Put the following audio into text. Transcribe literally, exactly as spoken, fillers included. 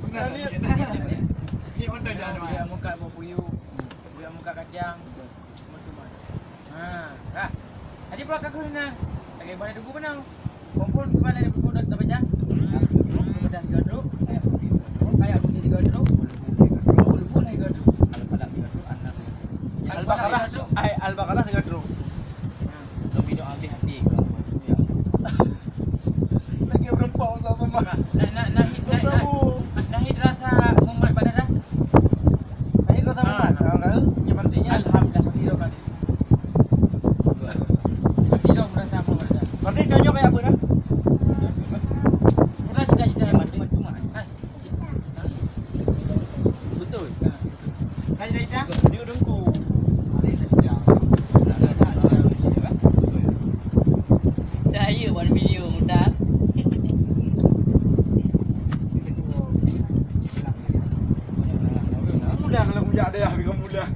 Ni untuk jalan. Dia muka bau puyuh. Dia muka kacang. Betul, Mat. Ha, ha. Tadi pula ka keuh na. Lagèe bana dubu beunang. Kompon bukan ada buku dah baca. Baca tiga truk. Kayak buku tiga truk. Buku tiga truk. Al-Baqarah. Al-Baqarah tiga truk. Lebih doa di hati. Lagi berempat sama. Nah, nah, nah, nah, nah, nah, rasa mumat pada dah. Ayo kata Muhammad, kalau kau yang pentingnya Alhamdulillah, pasti dah kan. Pasti dah merasa apa pada dah. Berarti dia nyoba apa dah? Pernah cita-cita yang mati cuma. Hai. Betul. Hai, dah cita. Dia dengku. Dah ya buat video mudah. Mudah kalau kujak deh, bukan mudah.